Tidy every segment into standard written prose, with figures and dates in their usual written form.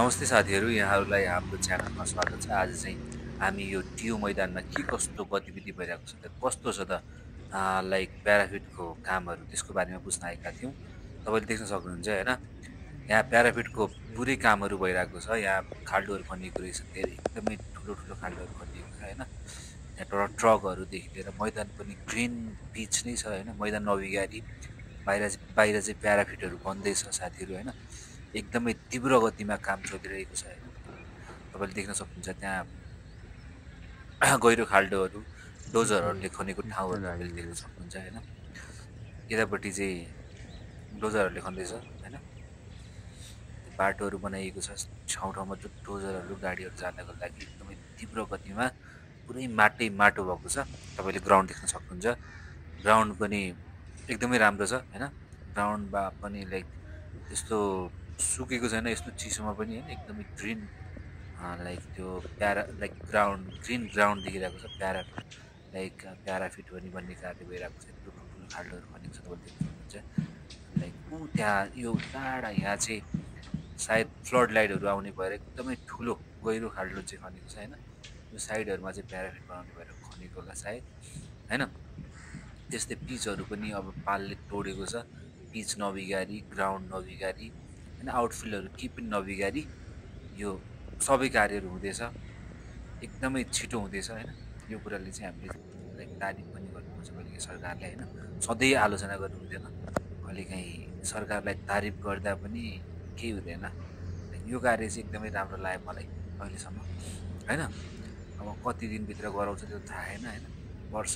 नमस्ते साथीहरू, यहाँहरूलाई हाम्रो च्यानलमा स्वागत छ। आज चाहिँ हामी यो टियु मैदानमा के कस्तो गतिविधि भइरहेको छ त, कस्तो छ त लाइक प्याराफिटको कामहरू, त्यसको बारेमा बुझ्न आएका थियौँ। तपाईँले देख्न सक्नुहुन्छ होइन, यहाँ प्याराफिटको पुरै कामहरू भइरहेको छ। यहाँ खाल्डोहरू खनिएको रहेछ, धेरै एकदमै ठुलो ठुलो खाल्डोहरू खनिएको छ होइन। यहाँ ट्रकहरूदेखि लिएर मैदान पनि ग्रिन पिच नै छ होइन। मैदान नबिगारी बाहिर बाहिर चाहिँ प्याराफिटहरू बन्दैछ साथीहरू होइन। एकदमै तीव्र गतिमा काम चलिरहेको छ होइन। तपाईँले देख्न सक्नुहुन्छ त्यहाँ गहिरो खाल्डोहरू डोजरहरूले खनेको ठाउँहरू तपाईँले देख्न सक्नुहुन्छ होइन। यतापट्टि चाहिँ डोजरहरूले खन्दैछ होइन। बाटोहरू बनाइएको छ ठाउँ ठाउँमा, डोजरहरू गाडीहरू जानको लागि एकदमै तीव्र गतिमा पुरै माटो भएको छ। तपाईँले ग्राउन्ड देख्न सक्नुहुन्छ, ग्राउन्ड पनि एकदमै राम्रो छ होइन। ग्राउन्डमा पनि लाइक त्यस्तो सुकेको छैन, यस्तो चिसोमा पनि होइन, एकदमै ग्रिन लाइक त्यो लाइक ग्रिन ग्राउन्ड देखिरहेको छ। प्याराफिट पनि भन्ने कार्य भइरहेको छ। यत्रो ठुल्ठुलो खाल्डोहरू खनेको छ तपाईँले देख्न सक्नुहुन्छ। लाइक त्यहाँ यो टाढा यहाँ चाहिँ सायद फ्लड लाइटहरू आउने भएर एकदमै ठुलो गहिरो खाल्डो चाहिँ खनेको छ होइन। यो साइडहरूमा चाहिँ प्याराफिट बनाउने भएर खनेको होला सायद होइन। त्यस्तै पिचहरू पनि अब पालले तोडेको छ। पिच नबिगारी, ग्राउन्ड नबिगारी होइन, आउटफिल्डहरू केही पनि नबिगारी यो सबै कार्यहरू हुँदैछ। एकदमै छिटो हुँदैछ होइन। यो कुराले चाहिँ हामीले लाइक तारिफ पनि गर्नुपर्छ कहिलेकाहीँ सरकारलाई होइन। सधैँ आलोचना गर्नु हुँदैन, कहिलेकाहीँ सरकारलाई तारिफ गर्दा पनि केही हुँदैन। यो कार्य चाहिँ एकदमै राम्रो लाग्यो मलाई अहिलेसम्म होइन। अब कति दिनभित्र गराउँछ त्यो थाहा छैन होइन। वर्ष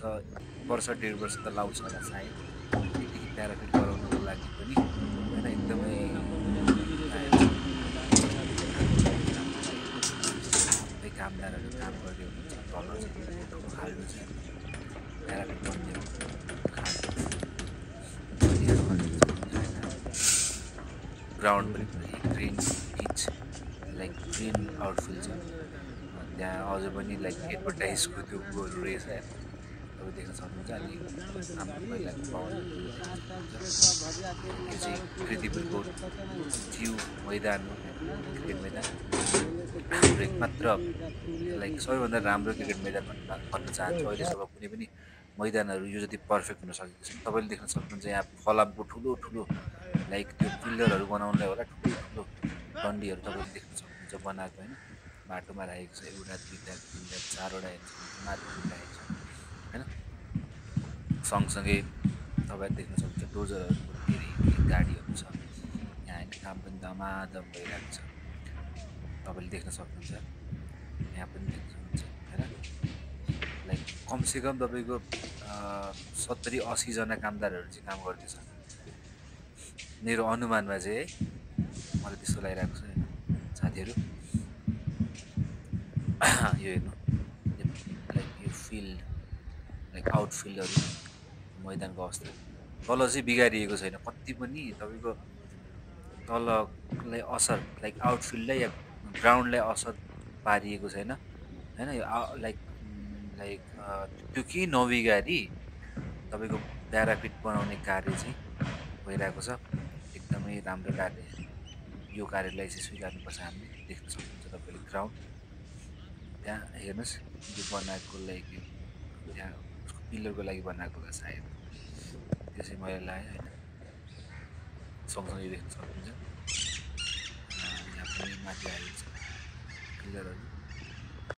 1.5 वर्ष त लाउँछ होला सायद त्यतिकै प्याराफिट गराउनको लागि पनि होइन। एकदमै कामदारहरू काम गर्दै हुनुहुन्छ। तल चाहिँ ठुलो खाल्डो चाहिँ प्याराफिट बन्ने ग्राउन्ड पनि पुरै green pitch like green outfield छ। त्यहाँ अझ पनि लाइक एडभर्टाइजको त्यो गोहरू रहेछ होइन। तपाईँ देख्न सक्नुहुन्छ। अनि हाम्रो पहिलाको भवन यो चाहिँ कृतिपुरको टियु मैदान हो, क्रिकेट मैदान। हाम्रो एकमात्र लाइक सबैभन्दा राम्रो क्रिकेट मैदान भन्न चाहन्छु। अहिलेसम्म कुनै पनि मैदानहरू यो जति पर्फेक्ट हुन सकेको छ। तपाईँले देख्न सक्नुहुन्छ यहाँ फलामको ठुलो ठुलो लाइक त्यो पिल्लरहरू बनाउनलाई होला ठुलो ठुलो डन्डीहरू तपाईँले देख्न सक्नुहुन्छ बनाएको होइन। बाटोमा राखेको छ, एउटा दुईवटा तिनवटा चारवटा माथि राखेको छ होइन। सँगसँगै तपाईँले देख्न सक्नुहुन्छ डोजरहरूको धेरै गाडीहरू छ यहाँ होइन। काम पनि धमाधम भइरहेको छ, तपाईँले देख्न सक्नुहुन्छ। यहाँ पनि देख्न सक्नुहुन्छ होइन। लाइक कमसेकम तपाईँको 70-80 जना कामदारहरू चाहिँ काम गर्दैछ मेरो अनुमानमा चाहिँ है। मलाई त्यस्तो लागिरहेको छ होइन साथीहरू। यो हेर्नु लाइक यो फिल्ड लाइक आउटफिल्डहरू मैदानको अवस्था तल चाहिँ बिगारिएको छैन कति पनि। तपाईँको तललाई असर लाइक आउटफिल्डलाई या ग्राउन्डलाई असर पारिएको छैन होइन। यो लाइक त्यो केही नबिगारी तपाईँको प्याराफिट बनाउने कार्य चाहिँ भइरहेको छ। एकदमै राम्रो कार्य, यो कार्यलाई चाहिँ स्वीकार्नुपर्छ हामीले। देख्न सक्नुहुन्छ तपाईँले ग्राउन्ड त्यहाँ हेर्नुहोस्, यो बनाएको लागि त्यहाँ उसको पिल्लरको लागि बनाएको होला सायद, त्यो चाहिँ मैले लगाएँ होइन। सँगसँगै देख्न सक्नुहुन्छ यहाँ पनि माथि हालेको छ पिल्लरहरू।